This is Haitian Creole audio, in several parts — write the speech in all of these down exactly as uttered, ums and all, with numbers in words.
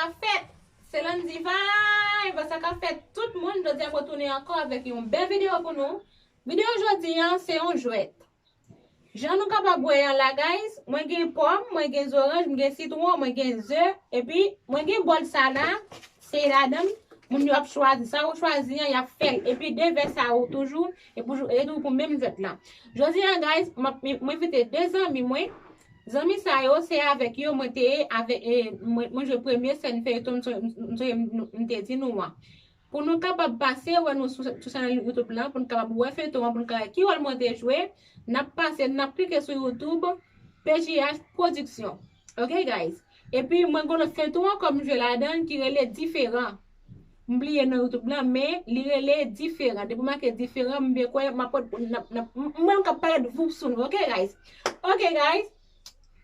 Sa fèt, se Landy Vibe, sa k ap fèt tout moun, jodi a mwen tounen ankò avèk yon bèl videyo pou nou. Videyo jodi a, se yon jwèt. Jan nou kapab wè an la, guys, mwen gen pòm, mwen gen zoranj, mwen gen sitwon, mwen gen ze, epi mwen gen bòl sa la, se ladan moun yo ap chwazi. Sa yo chwazi an, y ap fè l. Epi de vè sa yo toujou, e pou, e tou pou menm jwèt la. Jodi a, guys, m ap, m, mwen envite de zanmi mwen. Zanmi sa yo, se avèk yo mwen te ye, avèk, e, mwen, mwen jwe premye sèn feyton, m, m, m, m te di nou an. Pou nou kapab pase wè nou sou, sou chanèl YouTube lan, pou nou kapab wè feyton an, pou nou kapab wè ki wòl mwen te jwe, n ap pase, n ap klike sou YouTube, P J H Production. Ok, guys? Epi, mwen gen yon lòt feyton ankò m jwe ladan l ki rele Diferan. M bliye non YouTube lan, men li rele Diferan. Depi w make Diferan, m byen kwè, m ap, n ap, n ap, m, mwen m k ap parèt voup sou nou. Ok, guys? Ok, guys?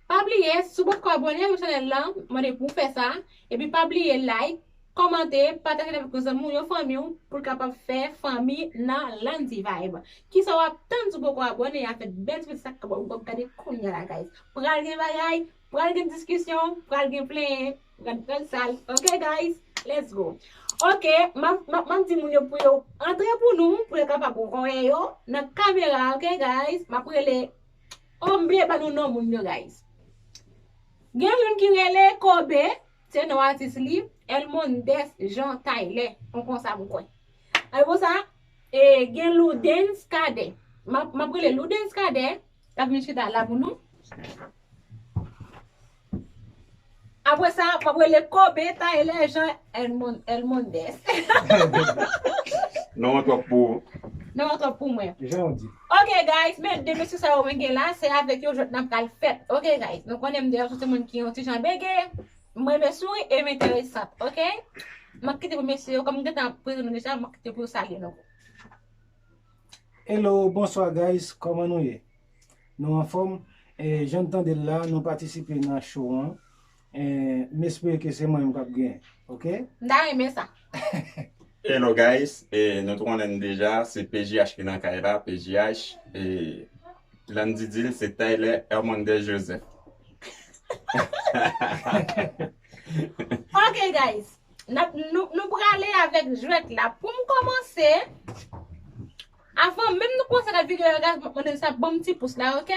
Pa bliye, si w potko abòne avèk chanèl lan, mande pou w fè sa. Epi pa bliye like, kòmante, pataje l avèk yon zanmi w, yon fanmi w, pou l kapab fè fanmi nan Landy Vibe. Kisa w ap tann si w poko abòne a, fè bèl ti sa k ap gade kounye a la, guys. Pral gen bagay, pral gen diskisyon, pral gen plenyen, pral, pral sal. Ok, guys? Let's go. Ok, m ap, m ap, m ap di moun yo pou yo antre pou nou, pou yo kapab wè yo nan kamera, ok, guys? M ap rele Ombe ban nou non moun yo, guys. Gen youn ki rele Kobe, se non atis li, Elmondes Jean Tyler, yon konsa m kwè. Apre sa, e, gen Loudens Cadet. M ap, m ap rele Loudens Cadet, k ap vin chita la pou nou. Apre sa, m ap rele Kobe Tyler Jean Elmon-, Elmondes. Non an twòp pou ou. Non an twòp pou mwen. Jan w di. Ok, guys, men de mesye sa yo mwen gen la, se avèk yo jwèt nan pral fèt. Ok, guys, nou konnen m deja sou se moun ki yon ti jan bege, m renmen souri e m enteresant, ok? M ap kite pou mesye yo, kòm m gentan prezante nou deja, m ap kite pou yo salye nou. Hello, bonswa, guys, kòman nou ye? Nou anfòm? E, jan n tande l la, nou patisipe nan show an. E, m espere ke se mwen menm k ap genyen, ok? M ta renmen sa. Hello, guys, e, nou tout konnen n deja, se P J H ki nan kay la, P J H, e, Landy di l, se Tyler Hermandez Joseph. Ok, guys. N ap, nou, nou prale avèk jwèt la. Pou m kòmanse, avan menm nou kòmanse nan videyo a, guys, m ap mande sa ban m ti pous la, ok?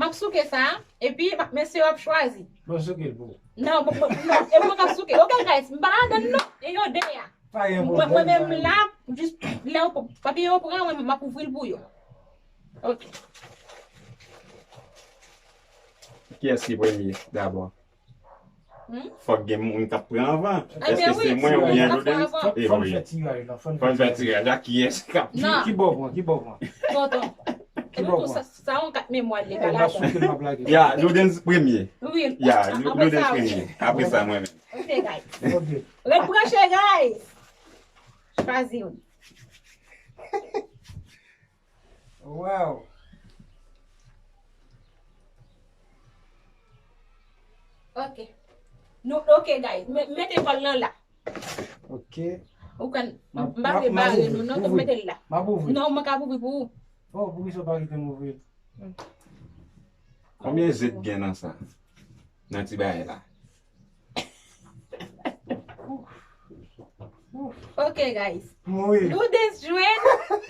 M ap souke sa, epi m ap, mesye yo ap chwazi. Mwen souke l pou ou. Non, mwen, mwen, non, e mwen k ap souke. Ok, guys, m pa ladan l non, e yo de a. Pa gen pwoblèm. Mwen, mwen menm la, jis lè yo, papye yo pran, mwen, m ap ouvri l pou yo. Ok. Kiyès ki premye, dabò? Hmm? Fòk gen moun k ap pran anvan. Èske se mwen oubyen Loudens? Fò n fè tiraj la, fò n fè tiraj la, kiyès k ap... Ki bò pran, ki bò pran? Tonton. Ki bò pran? Sa, sa yon kat memwa li pa la. Ya, Loudens premye. Wi. Ya, Loudens premye. Apre sa, mwen menm. Ok, guys. Ok. Ret branche, guys. Chwazi youn. Wow. Ok. Nou, ok, guys. Me-, mete kòl lan la. Ok. Ou konn, m pa vle bare nou, non, donk mete l la. M ap ouvri. Non, mwen ka ouvri pou ou. Oh, poukisa w pa kite m ouvri? Hmm. Konbyen ze k gen nan sa? Nan ti bagay la. Ok, guys. Mouri. Loudens jwenn,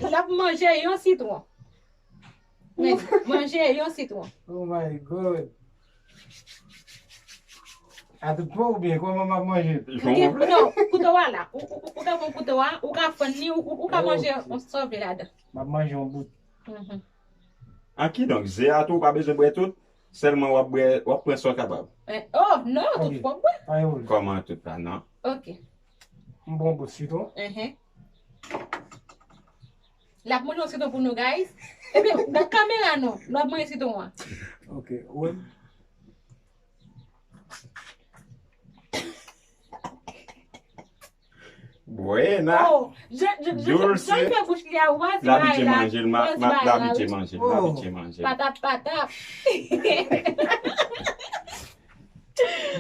l ap manje yon sitwon. Men, manje yon sitwon. Oh my God. A tout po oubyen kòman m ap manje? Non, kouto a la. Ou, ou, ou, ou ka pran kouto a, ou ka fann li, ou, ou, ou ka manje yon sa w vle ladan. M ap manje yon bout. Mhm. An kidonk, ze a tou, ou pa bezwen bwè tout, sèlman w ap bwè, w ap pran sa w kapab. Eh, oh, non, tout fòk bwè. Pa gen pwoblèm. Kòman tout la, non? Ok. M pran bout sitwon. Mhm. L ap manje yon sitwon pou nou, guys. Ebyen, gad kamera non, l ap manje sitwon an. Ok, wè. Buena. Oh, je, je, je, dulce. Jan l fè bouch li a, w a di bagay la. L abitye manje l, m a, m a, l abitye manje l, m abitye manje l. Patap, patap.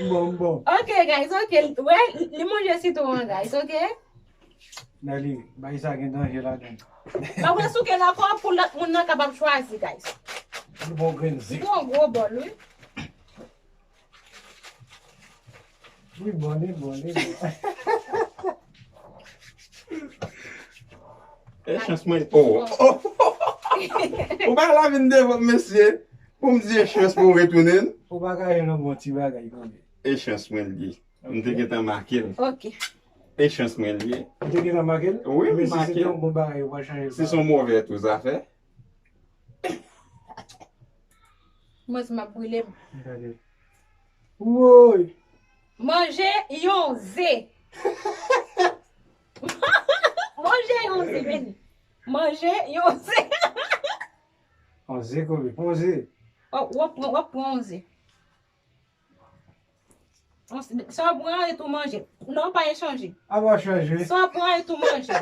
M bon, m bon. Ok, guys, ok. Wè, li manje sitwon an, guys, ok? Dali, bay sa gen danje ladan. Pa vle souke l ankò pou lòt moun nan kapab chwazi, guys. Li bon grenn zi. Li bon gwo bòl, wi. Li bon, li bon, li bon. E chans mwen. Oh. Ou pa la vin devan mesye pou m di e chans pou w retounen. Ou pa ka jwenn yon bon ti bagay konbyen. E chans mwen li ye. M te gentan make l. Ok. E chans mwen li ye. Ou te gentan make l? Wi, m make l. Mesye, se te yon bon bagay, ou pa chanje l. Si se yon move tou zafè. Mwen se m ap brile m. Gade. Woy! Manje yon ze. Manje yon ze, vini. Manje yon ze. Yon ze konbyen? Yon ze. W ap pran, w ap pran yon ze. Sa w pran e tou manje. Non, pa echanje. A pa chanje. Sa w pran e tou manje.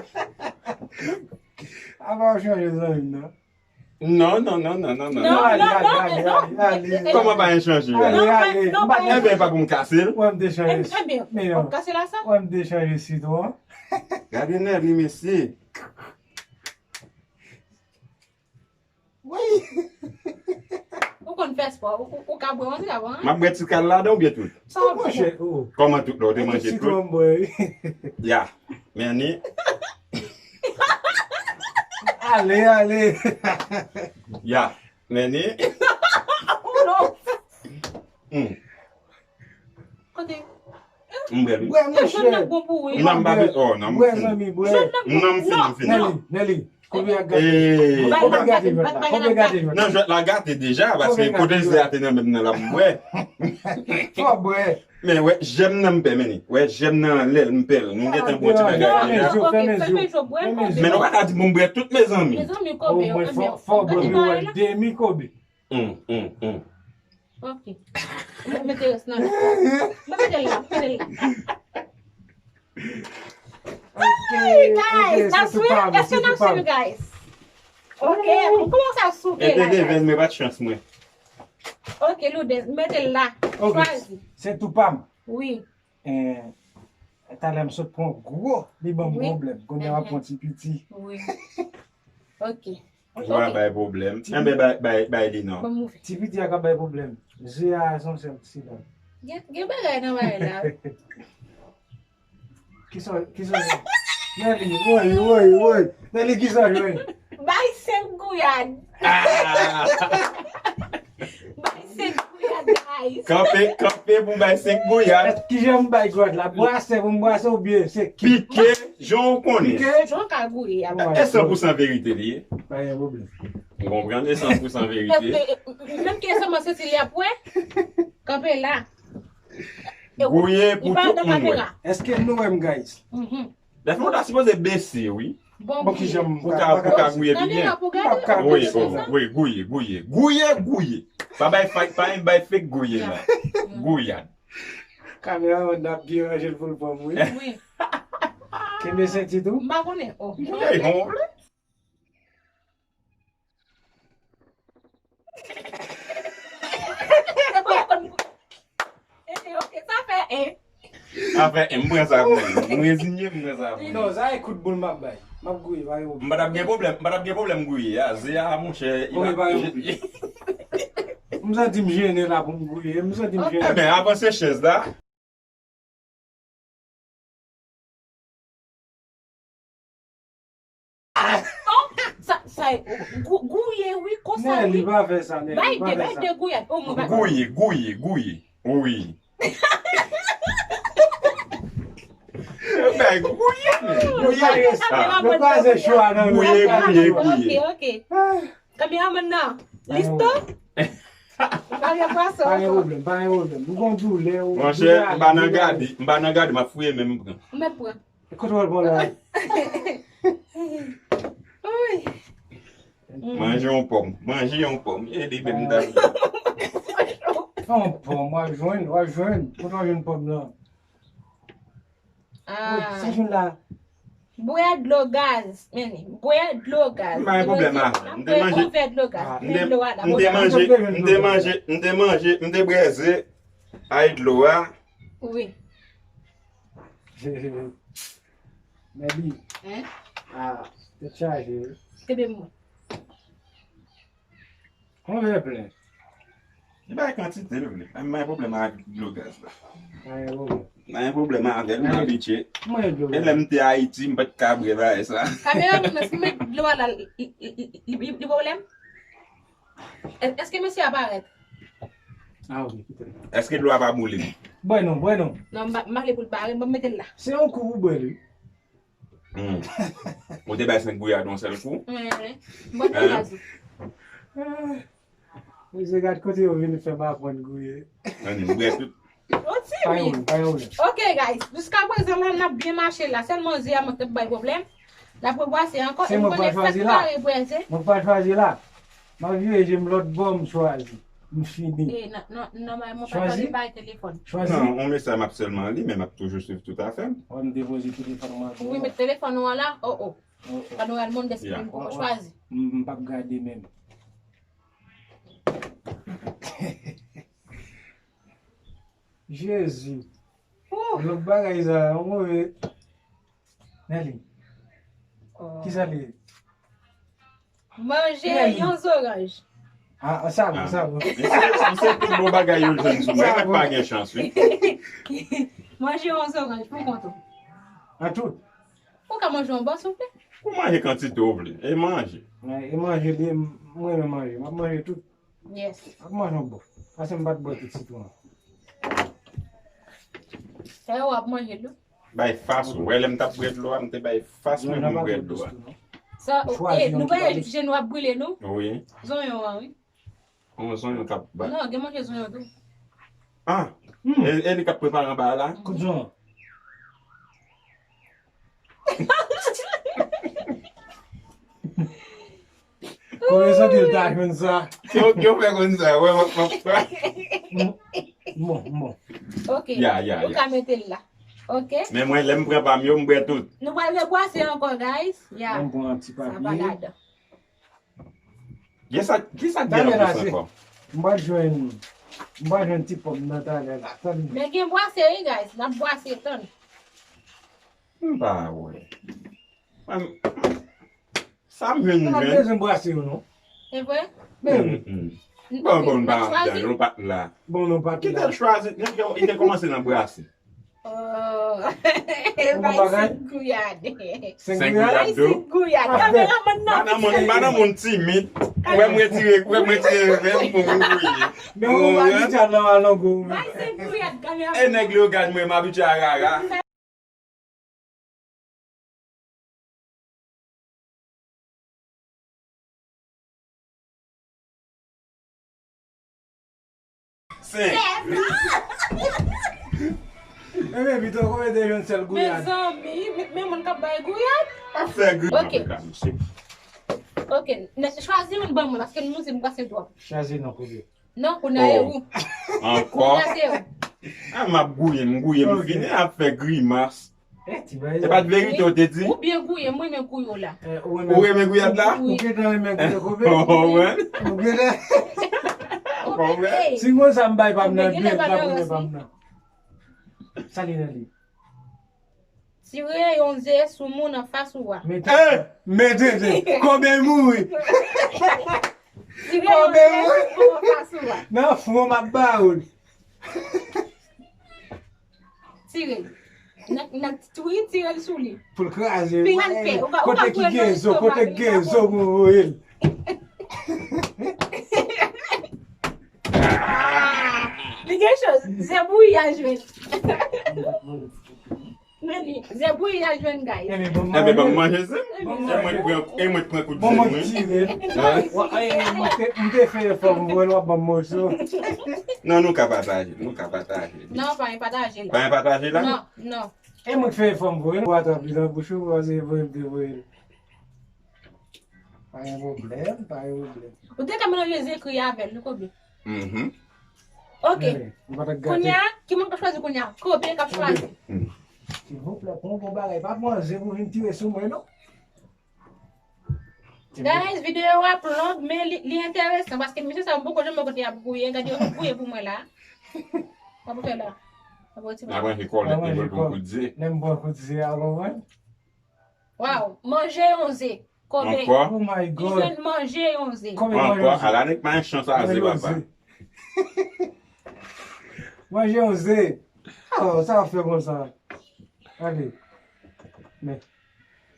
A pa chanje, zanmi m nan. Non, non, non, non, non, non. Non, non, non, non, non. Kòman pa echanje? Ale, ale. Enben, pa pou m kase l. Wè m te chanje. Enben, w ap kase la sa? Wè m te chanje sitwon. Gade nèg li, mesye. Wi. Ou konn fè spò, ou, ou, ou ka bwè yon ti ka bwè, hein? M ap bwè ti kal ladan oubyen tout? Sa w ap bwè? Kòman tout la, ou te manje tout? Sitwon m bwè, wi. Ya. Men ni. Ale, ale. Ya. Men ni. Oh non. Hmm. Kote? M bwè, wi. Bwè, monchè. Jòn nan bon pou ou, wi. Non, m pa bezwen. Oh, non, m fini. Bwè, zanmi, bwè. Jòn nan bon. Non, m fini, m fini. Nelly, Nelly, kote a gate? Kote gate jwèt la? Kote gate jwèt la? Non, jwèt la gate deja, paske kote ze a te nan men m nan la, m bwè. Fò bwè. Men wè, jèm nan m pè, men wè, jèm nan anlè l, m pè l. Nou gentan bon ti bagay deja. Fèmen zye, fèmen zye, fèmen zye. Men nou pa ka di pou m bwè tout, mezanmi. Mezanmi, kobe, o mwen fò, fò bwè pou wè demi kobe. Hum, hum, hum. Ok. Mwen mete rès nan la. Mwen mete l la, mwen mete l la. Ok, guys, n ap swiv. Èske n ap swiv, guys? Ok, nou kòmanse ap swiv la, guys. Mete deven, men pa t chans mwen. Ok, Lourdes, mete l la. Ok, chwazi. Se tou pa m. Wi. Eh, talè m sot pran gwo, li ban m pwoblèm. Kounye a m ap pran ti piti. Wi. Ok. Gwo a bay pwoblèm. Enben, bay, bay, bay li non. Ti piti a ka bay pwoblèm. Ze a se yon sèl ti dan. Gen, gen bagay nan bagay la. Kisa, kisa? Nelly, woy, woy, woy. Nelly, kisa jwenn? Bay senk gouyad. Ah! Bay senk gouyad, guys. Kanpe, kanpe pou bay senk gouyad. Kijan m bay gouyad la? Brase pou m brase oubyen se ki? Pike, jan w konnen. Pike? Jan w ka gouye a. E san pou san verite li ye. Pa gen pwoblèm. Ou konprann? E san pou san verite. Menm ke sèlman se ti li ap wè. Kanpe la. Gouye pou tout moun wè. Èske nou wè m, guys? Dèfwa w ta sipoze bese, wi. Bon, kijan m pou ka, pou ka gouye pi byen. Wi, wi, gouye, gouye. Gouye, gouye. Pa bay fake, pa bay fake gouye la. Gouyad. Kameramann nan ap byen ranje l pou l pran m, wi. Wi. Kenbe senti tou. M pa konnen. Oh. Gouye, gonfle. Ok, sa fè en. Sa fè en, m pran sa pou mwen. M rezinye, m pran sa pou mwen. Non, sa e kout boul m ap bay. M ap gouye, pa gen pwoblèm. M pa t ap gen pwoblèm, m pa t ap gen pwoblèm gouye a. Ze a, monchè, li pa gen pwoblèm. M santi m jennen la pou m gouye. M santi m jennen. Enben, avanse chèz la. Oh, sa, sa, gou-, gouye, wi, konsa, wi. Nelly, pa fè sa, Nelly, pa fè sa. Bay de, bay de gouyad. Oh, mwen pa. Gouye, gouye, gouye. Wi. Bay gouye. Gouye, sa. Nou pa se chwa, non. Gouye, gouye, gouye. Ok, ok. Kameramann nan, listo? Pa gen pwason ankò. Pa gen pwoblèm, pa gen pwoblèm. Nou gon doulè, ou doulè. Monchè, m pa nan gade, m pa nan gade, m ap fouye men m pran. Mwen pran. Kote w al pran la? Wi. Manje yon pòm, manje yon pòm. E li menm dal. Yon pòm, w ap jwenn, w ap jwenn. Kote w jwenn pòm nan? Ah. Wi, sa jwenn la. Bwè dlo gaz, men li. Bwè dlo gaz. M pa gen pwoblèm a. M te manje. Yon vè dlo gaz. M te, m te manje, m te manje, m te manje, m te bwè ze ak dlo a. Wi. Men li. Hein? Ah, tèt chaje, wi. Kenbe m. Yon vè plen. Li bay kantite l vle. Mwen pa gen pwoblèm ak dlo gaz la. Pa gen pwoblèm. Pa gen pwoblèm avè l, m abitye. Mwen dlo. E lè m te Ayiti, m pa t ka bwè bagay sa. Kameramann, èske m met dlo a la, li, li, li, li, li pwoblèm? È-, èske mesye a parèt? Ah, wi, petèt. Èske dlo a pa boule? Bwè non, bwè non. Non, m pa, m pa vle pou l parèt, ban m mete l la. Se yon kou pou bwè l, wi. Hmm. Ou te bay senk gouyad yon sèl kou? Wi, wi. M pral fè gaz ou. Ah, mesye, gad kote yo vin fè m aprann gouye. Ann, m bwè tout. Yon ti wi. Pa yon, pa yon. Ok, guys. Jiska prezan la, n ap byen mache la. Sèlman ze a mwen k t ap bay pwoblèm. N ap rebwase ankò. Se mwen k pral chwazi la. Mwen k pral chwazi la. M ap vire je m lòt bò, m chwazi. M fini. E, nan, nan, nòmalman, pa tande bay telefòn. Chwazi. Non, yon mesaj m ap sèlman li, men m ap toujou swiv tout afè m. Wè m depoze telefòn mwen. Ou met telefòn ou an la? Oh, oh. Oh, oh. Panorama Monde Esprit, m poko chwazi. M, m p ap gade menm. Jezi. Lòt bagay sa, yon move. Nelly. Oh. Kisa li ye? Manje yon zoranj. Ah, sa bon, sa bon. Misye, misye tout bon bagay yo jwenn sou mwen, mwen pa gen chans, wi. Manje yon zoranj pou kont ou. An tout? Ou ka manje yon bò, souple? Ou manje kantite ou vle, e manje. Mwen, e manje li, m, mwen renmen manje. M ap manje tout. Yes. M ap manje yon bò. Paske m pa t bwè tout sitwon an. Sa yo w ap manje l tou. Bay fas ou. Wè lè m t ap bwè dlo a, m te bay fas mwen pou m bwè dlo a. Sa, eh, nou pa wè je nou ap brile nou? Wi. Zonyon an, wi. Yon zonyon k ap bat. Non, gen manje zonyon tou. Ah! E, e li k ap prepare anba a la? Kout zonyon. Kòman santi l ta jwenn sa? Ki yo, ki yo fè konn sa? Wè, wè, wè. Bon, bon. Ok. Ya, ya, ya. Nou ka mete l la. Ok. Men mwen, lè m pran pa m yo, m bwè tout. Nou pral rebwase ankò, guys. Ya. Mwen pran ti papye. Sa pa ladan. Gen sa, gen sa k gen anplis ankò. M pral jwenn, m pral jwenn ti pòm nan talè la. Tann. Men gen bwase, wi, guys. N ap bwase, tann. M pa wè. Mwen, sa m jwenn, m jwenn. Ou pa bezwen brase yo, non. E vre? Men wi. Bon, bon, n pa ap dan, nou pa t la. Bon, nou pa t la. Kite l chwazi, li te, li te kòmanse nan brase. Oh. Bay senk gouyad. Senk gouyad? Bay senk gouyad. Kameramann nan. Pa nan moun, pa nan moun timid. Wè m retire, wè m retire vè m pou m gouye. Men ou pa di tcha nan alongo. Bay senk gouyad, kameramann. E nèg yo gad mwen, m abitye a rara. Senk. Enben, pito, konbyen te jwenn sèl gouyad? Mezanmi, men, men moun k ap bay gouyad. Ap fè gri. Ok. Ok, chwazi youn ban mwen, paske nou se m pase twòp. Chwazi non, kote. Non, kounye a e ou. Ankò? Kounye a se ou. A, m ap gouye, m gouye, m fini ap fè grimas. E pa t verite w te di? Ou byen gouye, m renmen gouye w la. Ou renmen gouyad la? Ou gentan renmen gouye kope? Ou gentan. Si m konn sa m bay pa m nan, byen, m t ap renmen pa m nan. Sa li nan li? Tire yon ze sou moun anfas ou a. Mete, mete, kobe mouri. Tire yon ze sou moun anfas ou a. Nan fwon m ap ba ou l. Tire. Nan, nan, wi, tire l sou li. Pou l kraze. Pi an pè. Kote ki gen zo, kote ki gen zo pou voye l. Li gen chans. Ze bouyi a jwenn. Men li, ze bouyi a jwenn, guys. Enben, ban m manje ze. E mwen pran, e mwen pran kout ze mwen. Mwen te, mwen te fè efò m voye l, w ap ban m moso. Non, nou ka pataje, nou ka pataje. Non, pa gen pataje la. Pa gen pataje la? Non, non. E mwen k fè efò m voye l, w a trap li nan bouch ou, w a se voye m te voye l. Pa gen pwoblèm, pa gen pwoblèm. Ou te ka melanje ze kri avè l, wi, Kobe. Mhm. Ok. Kounye a, ki moun k ap chwazi kounye a? Kobe k ap chwazi. Silvouplè, pran bon bagay. Pa pran ze pou vin tire sou mwen, non. Guys, videyo a ap long, men li, li enteresan, paske mesye sa yo m poko janm wè kote y ap gouye, gade yo gouye pou mwen la. Sa pou fè la. Sa pou ti manje kòlèt li pou kout ze. Lè m pran kout ze a, konprann? Waw, manje yon ze. Kobe. Ankò? Oh my God. Li jwenn manje yon ze. Ankò, ala nèg pa gen chans a ze, papa. Manje yon ze. Oh, sa ap fè konsa. Gade. Men.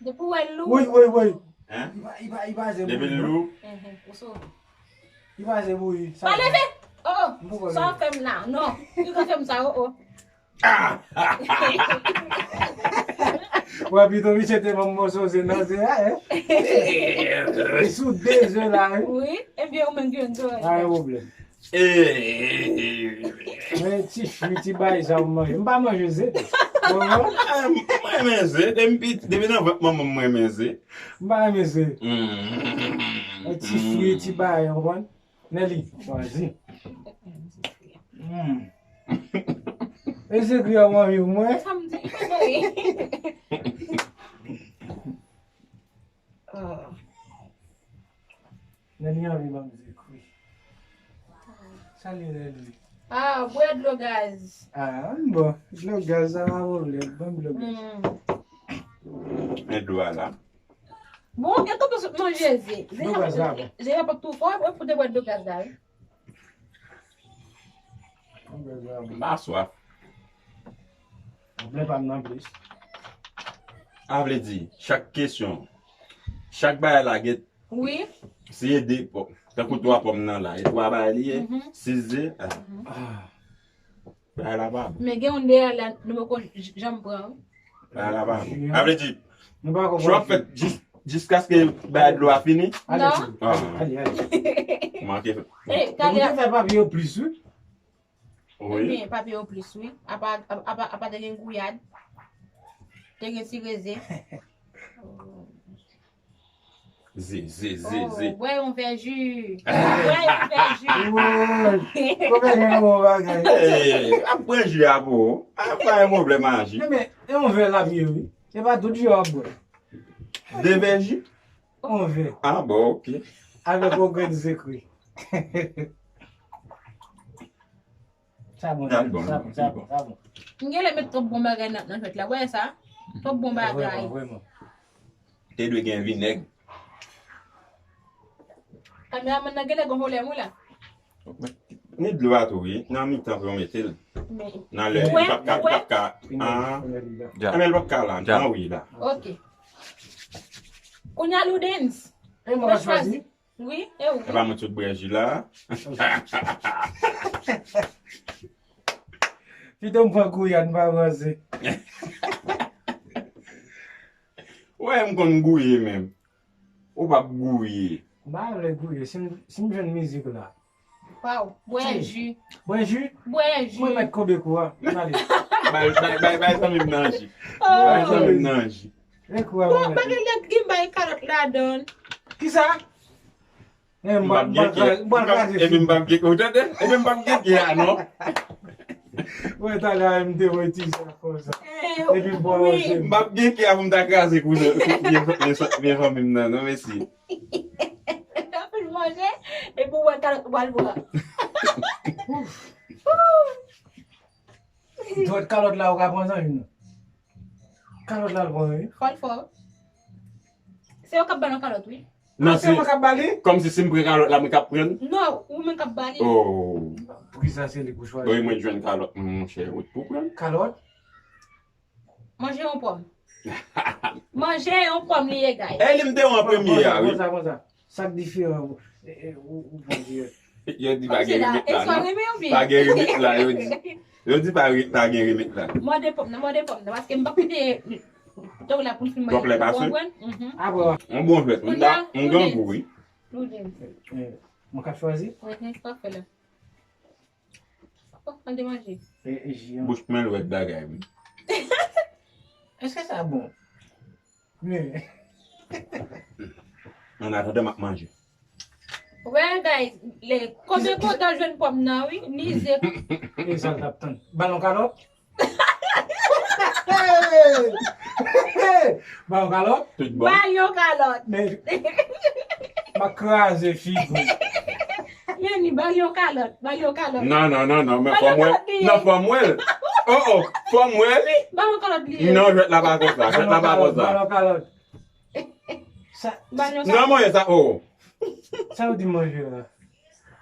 Depi w wè l lou. Woy, woy, woy. Hein? Li pa, li pa, li pa ze bouyi. Depi l lou. Enhen, ou sove. Li pa ze bouyi. Pa leve! Oh, oh. Sa w fè m la. Non. Li ka fè m sa, oh, oh. Wè pito misye te ban m moso ze nan ze a, hein? Li sou de ze la, hein? Wi, ebyen ou menm ki jwenn zòrèy. Pa gen pwoblèm. Men ti fwi, ti bagay sa m manje. M pa manje ze. Ou konprann? Mwen renmen ze. Depi piti, depi nan vant manman m mwen renmen ze. M pa renmen ze. Men ti fwi, ti bagay, ou konprann? Nelly, chwazi. E se kri a w anvi pou mwen? Sa m di, li pa mari. Nelly anvi ban m ze kri. Salye Nelly. Ah, bwè dlo gaz. Ah, bon. Dlo gaz, sa pa pwoblèm. Ban m dlo gaz. Men dlo a la. Bon, e tonton sot manje ze. Ze a pa tou fò, e pou te bwè dlo gaz la, wi. M pa swaf. Mwen pa m nan plis. A vle di, chak kesyon, chak bagay la gen. Wi. Si e de pòm, tankou twa pòm nan la, e twa bagay li ye, sis ze. Bagay la pa bon. Men gen youn deyò la, nou poko janm pran. Bagay la pa bon. A vle di, chwa ap fèt jis, jiskaske bagay dlo a fini. Non. Ale, ale. Manke fè. E, talè. Ou te fè papye yo plis, wi. Wi. Ebyen, papye yo plis, wi. Apa, apa, apa te gen gouyad. Te gen ti reze. Ze, ze, ze, ze. Bwè yon vè ji. Bwè yon vè ji. Woy, konbyen de bon bagay. Ey, ap pran ji a pou ou. A pa yon pwoblèm a ji. Men, e yon vè l ap ye, wi. Se pa tout jou w ap bwè. De vè ji? Yon vè. Ah, bon, ok. Avèk yon grenn ze kri. Sa bon, sa bon, sa bon, sa bon. M genlè met twòp bon bagay nan, nan jwèt la. Wè sa? Twòp bon bagay. Vrèman, vrèman. Te dwe gen vinèg. Kameramann nan genlè gon pwoblèm wi la. Ni dlo a tou wi, nan mitan pou yo mete l. Nan lè li p ap ka, li p ap ka. Ah. Anben l p ap ka la, nan wi la. Ok. Kounye a Loudens. Mwen chwazi. Wi, e ou? Epa mwen tout bwè ji la. Pito m pran kouyad, m pa panse. Ou wè m konn gouye menm. Ou p ap gouye. M pa vle gouye, si m, si m jwenn mizik la. Waw, bwè ji. Bwè ji? Bwè ji. Mwen mèt koube kou a. Gade. Bay, bay, bay, bay zanmi m nan ji. Bay zanmi m nan ji. Bon, bagay la ki bay kalòt ladan. Kisa? M p ap gen kè. M p ap gen kè. Epi m p ap gen kè. Ou tande? Epi m p ap gen kè a non. Mwen talè a m te wè ti sa konsa. Epi m pran manje. M p ap gen kè a pou m ta kraze kou vye fanmi m nan non mesi. Anpil manje epi w wè kalòt ou pral pran. Dwèt kalòt la ou ka pran zanmi m nan. Kalòt la l pran wi. Fò l fò. Se yo k ap ba nou kalòt wi. Non, se mwen k ap ba li? Kòmsi si m pran kalòt la, mwen k ap pran l? Non, ou menm k ap ba li. Oh. Poukisa se li pou chwazi? Wi, mwen jwenn kalòt mwen, monchè, ou t pou pran l. Kalòt? Manje yon pòm. Manje yon pòm li ye, guys. E li m te wè an premye a, wi. Konsa, konsa. Sa k diferan ou, ou, ou pran di. Yo di pa gen remèt la, non? Pa gen remèt la, yo di. Yo di pa, pa gen remèt la. Mòde pòm nan, mòde pòm nan, paske m p ap kite tonm la pou l fin manje. Twòp lè pase? Ou konprann? Apre. Yon bon jwèt, m grangou, wi. Mwen k ap chwazi? Sa w ap fè la? Oh, ann te manje. Bouch mwen lwèt bagay, wi. Èske sa bon? Men. An atandan m ap manje. Well, guys, le, konbyen kontan jwenn pòm nan, wi, ni ze. E sa l t ap tann. Ba l yon kalòt? Ba l yon kalòt? Tout bon. Ba l yon kalòt. Men, m ap kraze figi w. Men ni ba l yon kalòt, ba l yon kalòt. Non, non, non, non, men fò m wè l. Non, fò m wè l. Oh, oh, fò m wè l. Ba l yon kalòt li ye. Non, jwèt la pa konsa, jwèt la pa konsa. Ba l yon kalòt. Sa, ba l yon kalòt. Non, mwen sa, oh. Sa yo di manje la?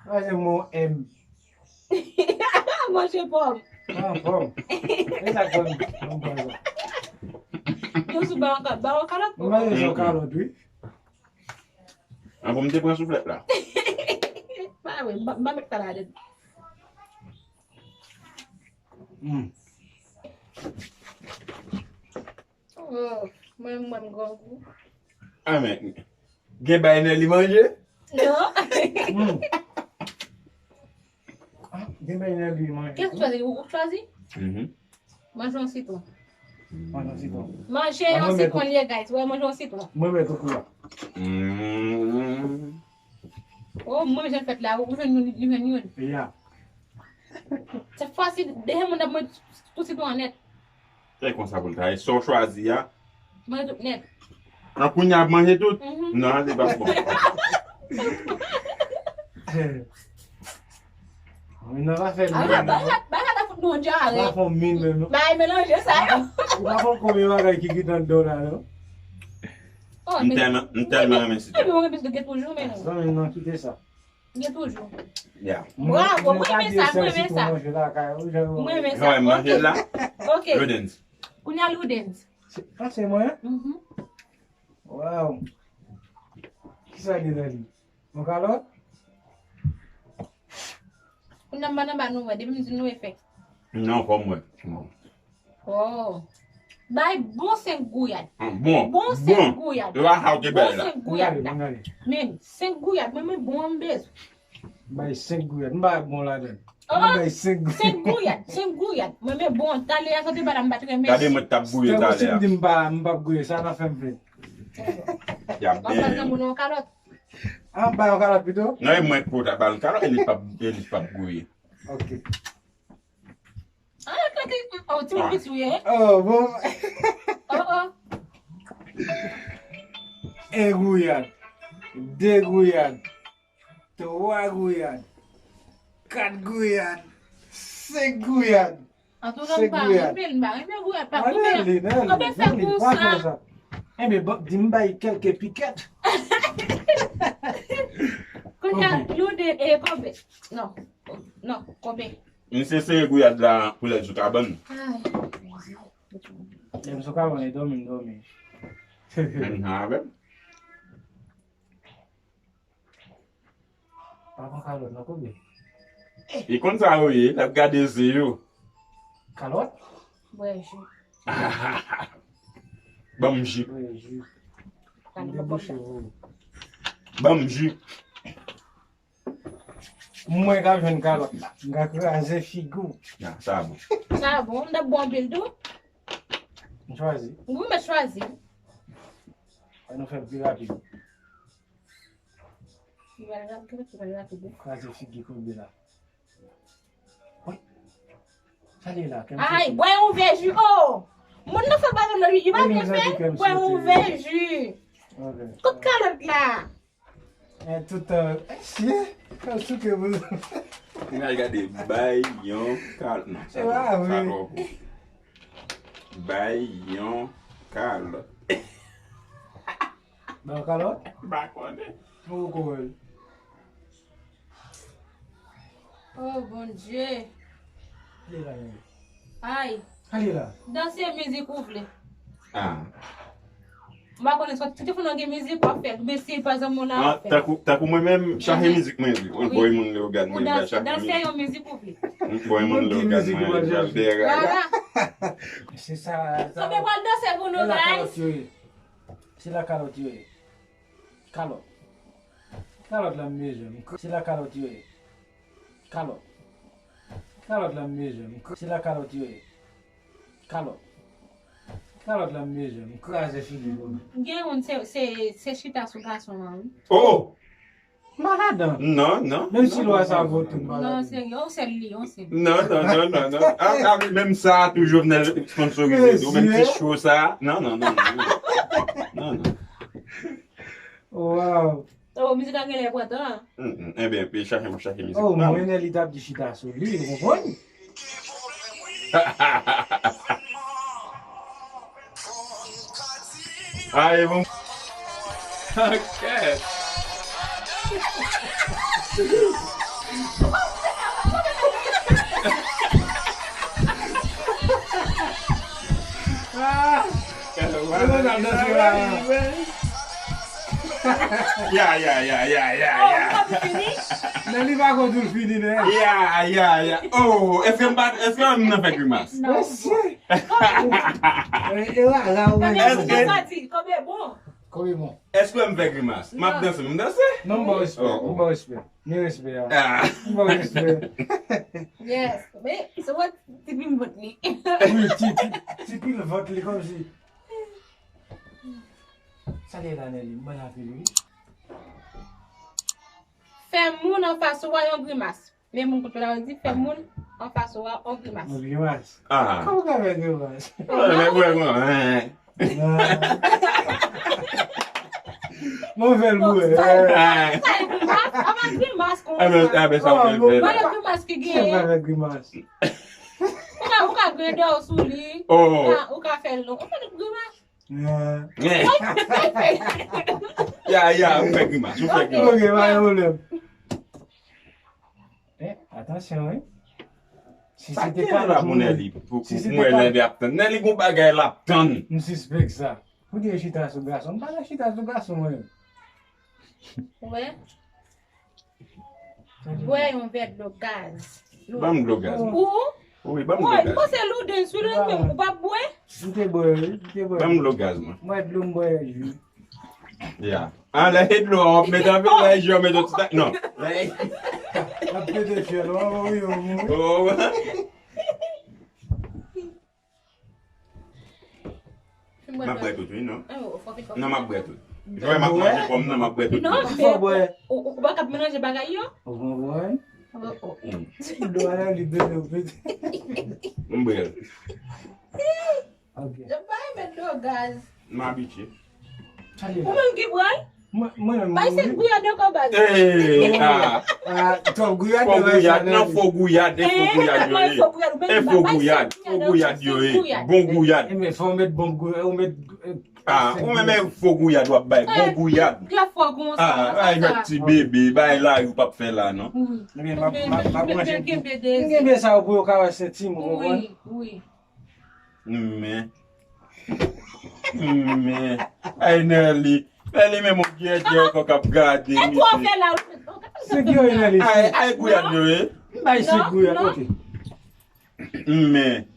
Manje mwen M. Manje pòm. Anfòm. E sa k fè m, m pran sa. Yo sou ba w ka-, ba w kalòt. Mwen manje yon kalòt, wi. An bon, m te pran souflèt la. Pa vre, m pa, m pa met sa ladan. Mm. Oh, mwen, mwen, m grangou. Ah, men, gen bay Nelly manje? Non. Mm. Ah, gen bay Nelly manje. Kèk chwazi, ou, ou chwazi? Mhm. Manje yon sitwon. Manje yon sitwon. Manje yon sitwon, li ye, guys. Wè, manje yon sitwon. Mwen, mwen, koukou la. Mm. Oh, mwen, jan fèt la, ou jwenn youn, li jwenn youn. Ya. Sèt fwa si, dèyè moun ap mwen tout sitwon an nèt. Se konsa pou l ta ye. Sa w chwazi a. Mwen tout nèt. An kounye a ap manje tout? Mhm. Non, li p ap bon. Mwen nan pa fè mil. Ala, bagay la, bagay la fout nou dyare. Pa fè mil menm, non. Bagay melanje sa yo. Ou pa konn konbyen bagay ki gentan anndan la, non? Oh, m tèlman, m tèlman renmen sitwon. Epi mwen gen toujou, men non. Non, men non, kite sa. Gen toujou. Yeah. Bravo, mwen renmen sa, mwen renmen sa. Mwen renmen sa. Mwen manje la. Ok. Ludens. Kounye a Ludens. Se, ah, se mwen? Mhm. Wow. Kisa gen nan li? Yon kalòt? Kounye a m pa nan ba nou wè, depi m di nou e fè. Non, fò m wè. Oh. Bay bon senk gouyad. Ah, bon. Bon senk gouyad. Bon. Yo a sa w te bay la. Bon senk gouyad la. Men, senk gouyad, mwen, mwen bon, m bezwen. Bay senk gouyad. M pa bon ladan. Oh, bay senk gouyad. Senk gouyad, senk gouyad. Mwen, men bon, talè a, sa w te bay la, m pa t renmen. Gade mwen t ap gouye talè a. Si m di m pa, m p ap gouye, sa nan fè m fè. Y ap benyen. Mwen pa zanmi nou kalòt. Ah, bay yon kalòt pito? Non, e mwen k pou ta ba l kalòt, e li p ap, e li p ap gouye. Ok. Ah, klake, oh, ti moun piti ou ye. Oh, bon. Oh, oh. Un gouyad, deux gouyad, trois gouyad, quatre gouyad, cinq gouyad. Antouka, m pa renmen, m pa renmen gouyad, pa koupe. Ann ale, ann ale, ann ale, pa fè sa. Enben, bon, di m bay kèlke pikèt. Kounye a, nou de, e, konbe. Non, non, konbe. Misye sere gouyad la pou lè l sou kabann. Ay. Lè m sou kabann, e dòmi, m dòmi. Menm jan avè m. Pa pran kalòt, non, koube. Li konn sa yo ye, l ap gade ze yo. Kalòt? Bwè ji. Ban m ji. Bwè ji. M debouche vre. Ban m ji. Mwen ka jwenn kalòt la. M ka kraze figi w. Ya, sa bon. Sa bon, m t ap bon anpil tou. M chwazi. Ou mèt chwazi. Ann nou fè l pi rapid. Li pral rapid, li pral rapid, wi. Kraze figi koube la. Wi. Sa li la, kèm soti. Ay, bwè yon vè ji, oh! Moun nan fè bagay nan li, li pa byen fè. Bwè yon vè ji. Ok. Kot kalòt la? Eh, tout tan, eh, chyen, kal souke pou nou. N al gade, bay yon kal-, non, sa twò, sa twò kou. Bay yon kalòt. Bay yon kalòt? M pa konnen. Ou konnen. Oh, Bondye. Ale la, ale. Ay. Ale la. Danse mizik ou vle. Ah. M pa konnen si w te fè nan gen mizik w ap fè, men si pa zanmi w la w ap fè. Tankou, tankou mwen menm, chache mizik mwen vle. Mwen bòy moun Leyogàn, mwen vle chache mizik. Danse yon mizik ou vle. Mwen bòy moun Leyogàn, mwen vle al dèyè raga. Se sa, sa. Sa mwen pral danse pou nou, guys. Se la kalòt yo ye. Kalòt. Kalòt la m bezwen. M kr-, se la kalòt yo ye. Kalòt. Kalòt la m bezwen. M kr-, se la kalòt yo ye. Kalòt. Kalòt la m bezwen. M kraze figi pou nou. Gen youn se, se, se chita sou gason an, wi. Oh! M pa ladan. Non, non. Menm si lwa sa vo tou, m pa ladan. Non, serye, yon sèl li, yon sèl li. Non, non, non, non, non. Ah, ah, menm sa a tou Jovenel sponsorize tou. Menm ti show sa a. Non, non, non, non, non. Non, non. Wow. Oh, mizik la genlè pran tan. Mm, mm. Ebyen, pe chache, m ap chache mizik. Oh, mwen, li t ap di chita sou li, ou konprann? Ay, bon. Ok. Yo konn ap danse la. Ya, ya, ya, ya, ya, ya. Men li pa konn tou fini, men. Ya, ya, ya. Oh, èske m pa, èske m nan fè grimas? Non. E, e la, la, ou menm. Èske, Konbyen bon? Konbyen bon? Èske m fè grimas? M ap danse, m danse? Non, m ba w respè, m ba w respè. Men respè a. Ah. M ba w respè. Yes. Men, se wè ti pil vant li. Wi, ti, ti, ti pil vant li kòmsi. Sa li la, Nelly, m ban l anpil, wi. Fè moun anfas ou a yon grimas. Men moun kote la, yo di, fè moun anfas ou a yon grimas. Yon grimas? Ah. Kòman w ka fè grimas? Mwen fè l pou wè. Sa e grimas? Apa grimas konsa. Apa sa w fè? Mwen le grimas ki genyen. Ou ka, ou ka grandè w sou li. Ou ka, ou ka fè l non. Ou fè l grimas. Ya, ya, ou fè grimas, ou fè grimas. Ok, pa gen pwoblèm. Men, atansyon, wi. Si se te kalòt moun, Nelly, pou, si pou se te mwen, kalòt Nelly ap tann. Nelly gon bagay l ap tann. M sispèk sa. Pou di yo chita sou gason. M pa nan chita sou gason, mwen. Ou wè? Bwè yon vè dlo gaz. Ban m dlo gaz. Ou? Wi, ban m dlo gaz. Ou panse Loudens, wi, Loudens, ou p ap bwè? M te bwè, wi, m te bwè. Ban m dlo gaz, mwen. M bwè dlo, m bwè ji. Ya. Ah, lè se dlo a w ap mete anpil, lè se ji w ap mete yon ti tak. Non. Lè se... Ap pete fyèl, w ap voye yon moun. Oh. M ap bwè tout, wi, non. Non, m ap bwè tout. Jwè m ap manje pòm nan, m ap bwè tout. Non, fò bwè. Ou, ou pa kab melanje bagay yo? Ou konprann? Oh, oh. Dlo a la, li bebe, ou pete. M bwè l. Ok. Yo pa renmen dlo gaz. M abitye. Ou menm ki pran? Mwen, mwen menm, bay senk gouyad ankò, baz. Ee, ah. Ah, twòp gouyad. Fo gouyad, non, fo gouyad, e fo gouyad yo ye. E fo gouyad, fo gouyad yo ye. Bon gouyad. E men fò w met bon gouyad, ou met, eh, ah, ou menm e fo gouyad w ap bay, bon gouyad. Lè fò konsa. Ah, ay, jwèt ti bebe, bay la, yo p ap fè la, non. Wi. Ebyen, m ap, m ap, m ap branche. M genbe sa yo pou yo ka wè senti m, ou konprann? Wi, wi. Men. Men. Ay, Nelly. Nelly, men moun ki enjè ankò k ap gade, mesye. Se ki yo, Nelly? Ay, ay, gouyad yo, e? M bay senk gouyad, ok. Men.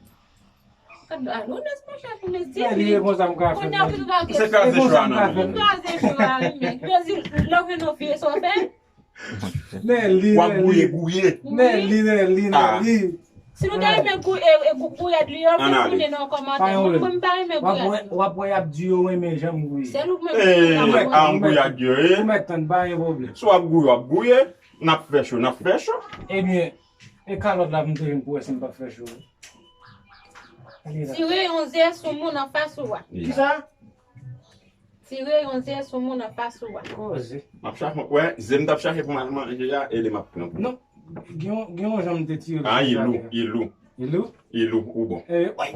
Nelly, e konsa m ka fè. Se kraze cho a nan men. Kraze cho a, wi, men. Kraze, lè w vin nan fye, sa w fè? Nelly, w ap gouye, gouye. Nelly, Nelly, Nelly. Si nou ta renmen gou-, e, e, gou-, gouyad li, yo fè konnen nan kòmantè. Mwen, mwen, m pa renmen gouyad li. W ap wè, w ap wè y ap di yo renmen jan m gouye. Sèl ou k menm ki renmen. Ee, a, m gouyad yo, e. Ou mèt tann, pa gen pwoblèm. Si w ap gouye, w ap gouye. N ap fè cho, n ap fè cho. Ebyen, e kalòt la pou m te vin pou wè si m p ap fè cho. Tire yon ze sou moun anfas ou a. Kisa? Tire yon ze sou moun anfas ou a. Koze. M ap chache, wè, ze m t ap chache pou m al manje a, e li m ap pran pou. Non, gen yon, gen yon jan m te tire. Ah, Ilou, Ilou. Ilou? Ilou, ou bon. Eh, woy.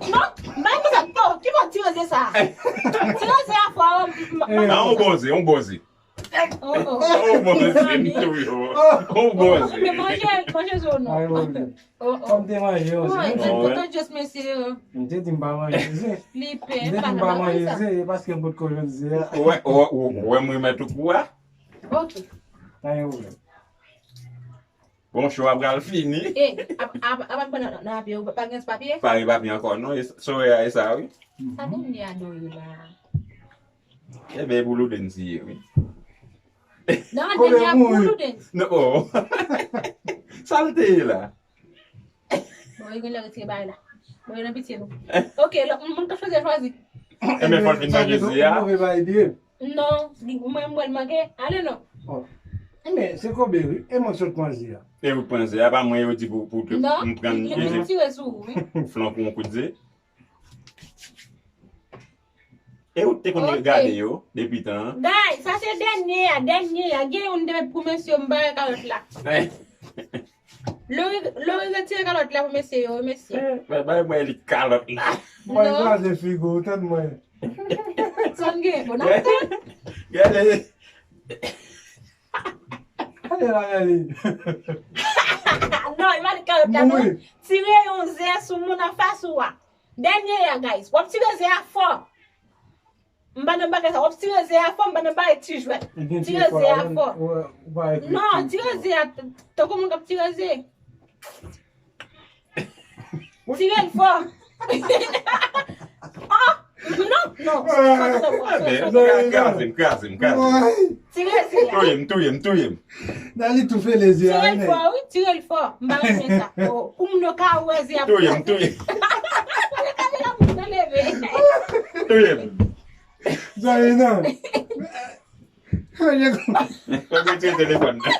Non, bay konsa, oh, ki bò tire ze sa? Tire ze a fò, oh, m, m, m, ah, on bon ze, on bon ze. Oh, oh. On bon ze, m tou yo. On bon ze. Men manje, manje zo non. Ay, manje. Oh, oh. Fò m te manje yo, se menm jan. Tonton Jess, mesye yo. M te di m pa manje ze. Li pè, m te di m pa manje ze, e paske m potko jwenn ze a. Ou wè, ou, ou, ou wè m remèt ou kou a? Ok. Pa gen pwoblèm. Bon, cho a pral fini. E, ap, ap, ap, ap, nan, nan papye, ou pa gen papye? Pa gen papye ankò, non. E, sore a, e sa, wi. Sa moun li adore la. Ebyen, pou Loudens ye, wi. Non, dènye a pou Loudens. Non, oh. Sa l te ye la? Bon, yo gen lè retire bagay la. Bon, yo nan pitye nou. Ok, lòt moun ka chwazi, chwazi. Ebyen, fò l fin manje ze a. Non, mwen, mwen, mwen gen. Ale non. Oh. Ebyen, se Kobe, wi. E mwen sot pran ze a. E ou pran ze a, pa mwen, yo di pou, pou, pou m pran. Non, li, li tire sou ou, wi. Flank ou yon kout ze. E ou te konn gade yo depi tan an? Guys, sa se dènye a, dènye a. Gen youn de pou mesye yo, m bare kalòt la. Lori, Lori retire kalòt la pou mesye yo, mesye. Eh, bay, bay mwen li kalòt la. Mwen kraze figo, tann mwen. Sa m gen, bon, nan tèt. Gade. Gade la, gade. Non, li pa li kalòt la, non. Tire yon ze sou moun anfas ou a. Dènye a, guys. W ap tire ze a fò. M pa nan bagay sa. W ap tire ze a fò, m pa nan bagay ti jwèt. Tire ze a fò. Non, tire ze a t-, tankou moun k ap tire ze. Tire l fò. Oh, non, non. Ah, men, m kraze, m kraze, m kraze. Tire ze a. Touye m, touye m, touye m. Dali toufe lezi a. Tire l fò, wi, tire l fò. M pa renmen sa. Oh, pou moun yo ka wè ze a. Touye m, touye m. Touye m. Zòrina. Fòk retire telefòn nan.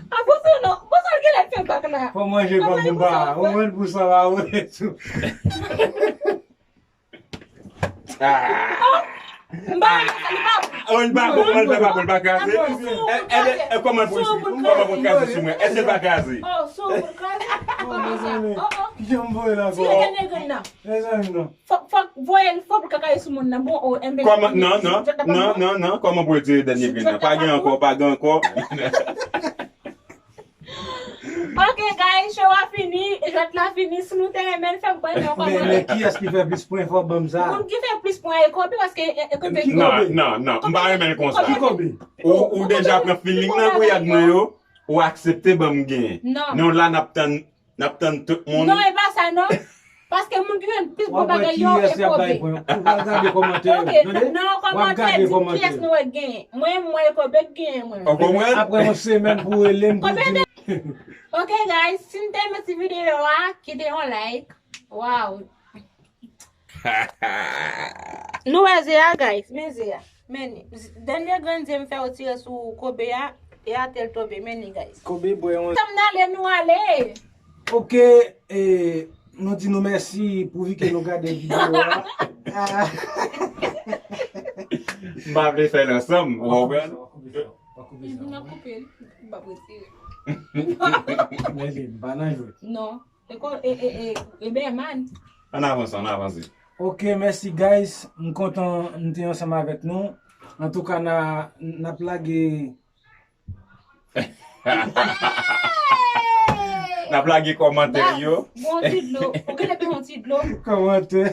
A, bon, sa non. Bon, sa l genlè fè bak la. Fò manje kòm ou pa. Ou mwen pou sa va wè tou. Ah. M pa, m pa. Oh, li pa bon, li pa bon, li pa kraze. E, e, e, kòman pou, kòman pou kraze sou mwen? Èske l pa kraze? Oh, sou, kraze. Oh, mezanmi. Kijan m voye la ankò? Tire dènye grenn nan. Mezanmi, non. Fòk, fòk voye l fò pou l ka kale sou moun nan. Bon, oh, enben. Kòman? Non, non, non, non, non. Kòman pou l tire dènye grenn nan? Pa gen ankò, pa gen ankò. Ok, guys, show a fini, jwèt la fini. Si nou te renmen l, fè m konnen nan kòmantè. Men, men kiyès ki fè plis pwen, fò ban m sa. Moun ki fè plis pwen, e Kobe, paske, e, e, Kobe. Non, non, non, m pa renmen l konsa. Ki Kobe? Ou, ou deja pran feeling nan pou yad mwen yo, ou aksepte ban m genyen. Non. Non, la n ap tann N ap tann tout moun. Non, e pa sa, non. Paske moun ki jwenn plis bon bagay yo, e Kobe. Ou pral gade kòmantè yo, tande? W ap gade kòmantè yo. Kiyès nou wè k genyen? Mwen, mwen, e Kobe k genyen, mwen. Ou konprann? Apre yon semèn pou rele m pou di m. Ok, guys, si n te renmen ti videyo a, kite yon like. Wow. Nou wè ze a, guys. Men ze a. Men li. Dènye grenn ze m fè yo tire sou Kobe a, e atè l tonbe. Men li, guys. Kobe bwè yon. Tann n ale, nou ale. Ok, e, nou di nou mèsi pouvi ke nou gade videyo a. M pa vle fè l ansanm, ou konprann? N ap koupe l. M p ap retire. Men li, m pa nan jwèt. Non. E ko-, e, e, e, e Berman. Ann avanse, ann avanse. Ok, mèsi, guys. M kontan m te ansanm avèk nou. Antouka, n a, n ap lage. N ap lage kòmantè yo. Bon, ti dlo. Ou genlè pran yon ti dlo. Kòmantè.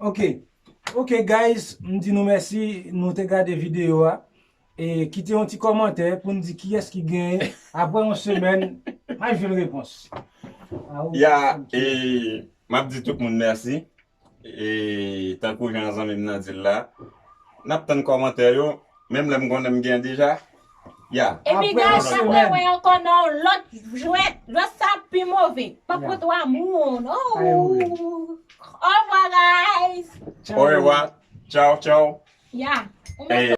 Ok. Ok, guys, m di nou mèsi. Nou te gade videyo a. E kite yon ti kòmantè pou n di kiyès ki genyen. Apre yon semèn, m a jwenn repons. Ya, e, m ap di tout moun mèsi. E tankou jan zanmi m nan di l la, n ap tann kòmantè yo, menm lè m konnen m genyen deja. Ya. Epi, guys, n ap wè ankò nan yon lòt jwèt. Jwèt sa pi move. Pa pran twa moun. Oh. Au revoir, guys. Au revoir. Ciao, ciao. Ya. Ou mèt